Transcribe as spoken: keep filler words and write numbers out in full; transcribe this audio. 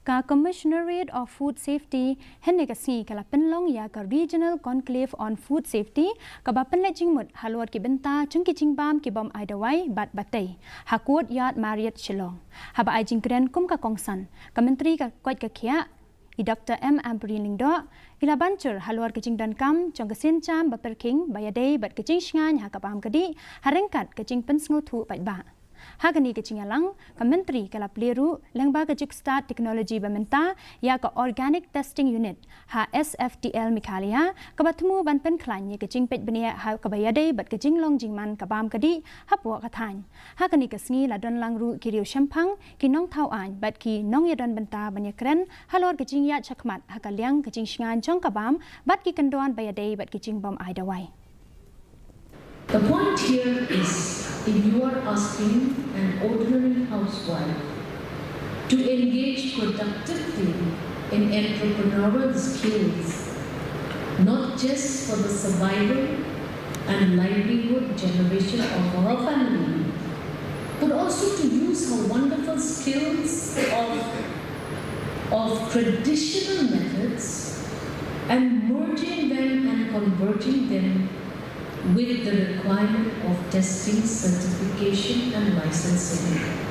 Ka Commissionerate of Food Safety hynne ka sngi ka la pynlong ïa ka Regional Conclave on Food Safety, kaba pynleit jingmut halor ki bynta jong ki jingbam ki bym ai dawai bad ba tei, ha Courtyard Marriott Shillong. Haba ai jingkren kum ka kongsan, ka Myntri ka koit ka khiah, i Doctor M Ampareen Lyngdoh, i la ban jur halor ka jingdonkam jong ka sienjam bapyrkhing ba ïadei bad ka jingshngaiñ ha ka bam ka dih, ha ryngkat ka jingpynsngewthuh paidbah. Ha kane ka jingïalang, ka Myntri ka la plie ruh lyngba ka juk stad technology ba mynta ïa ka Organic Testing Unit ha S F D L Meghalaya, kaba thmu ban pynkhlaiñ ïa ka jingpeit bniah ha kaba ïadei bad ka jinglong jingman ka bam ka dih hapoh ka thaiñ. Ha kane ka sngi la don lang ruh ki riewshemphang, ki nongthaw aiñ bad ki nongïadon bynta ban ïakren halor ka jingïaid shakhmat ha ka liang ka jingshngaiñ jong ka bam bad ki kyndon ba ïadei bad ki jingbym ai dawai. The point here is, if you are asking an ordinary housewife to engage productively in entrepreneurial skills, not just for the survival and livelihood generation of her family, but also to use her wonderful skills of, of traditional methods and merging them and converging them with the requirement of testing, certification, and licensing.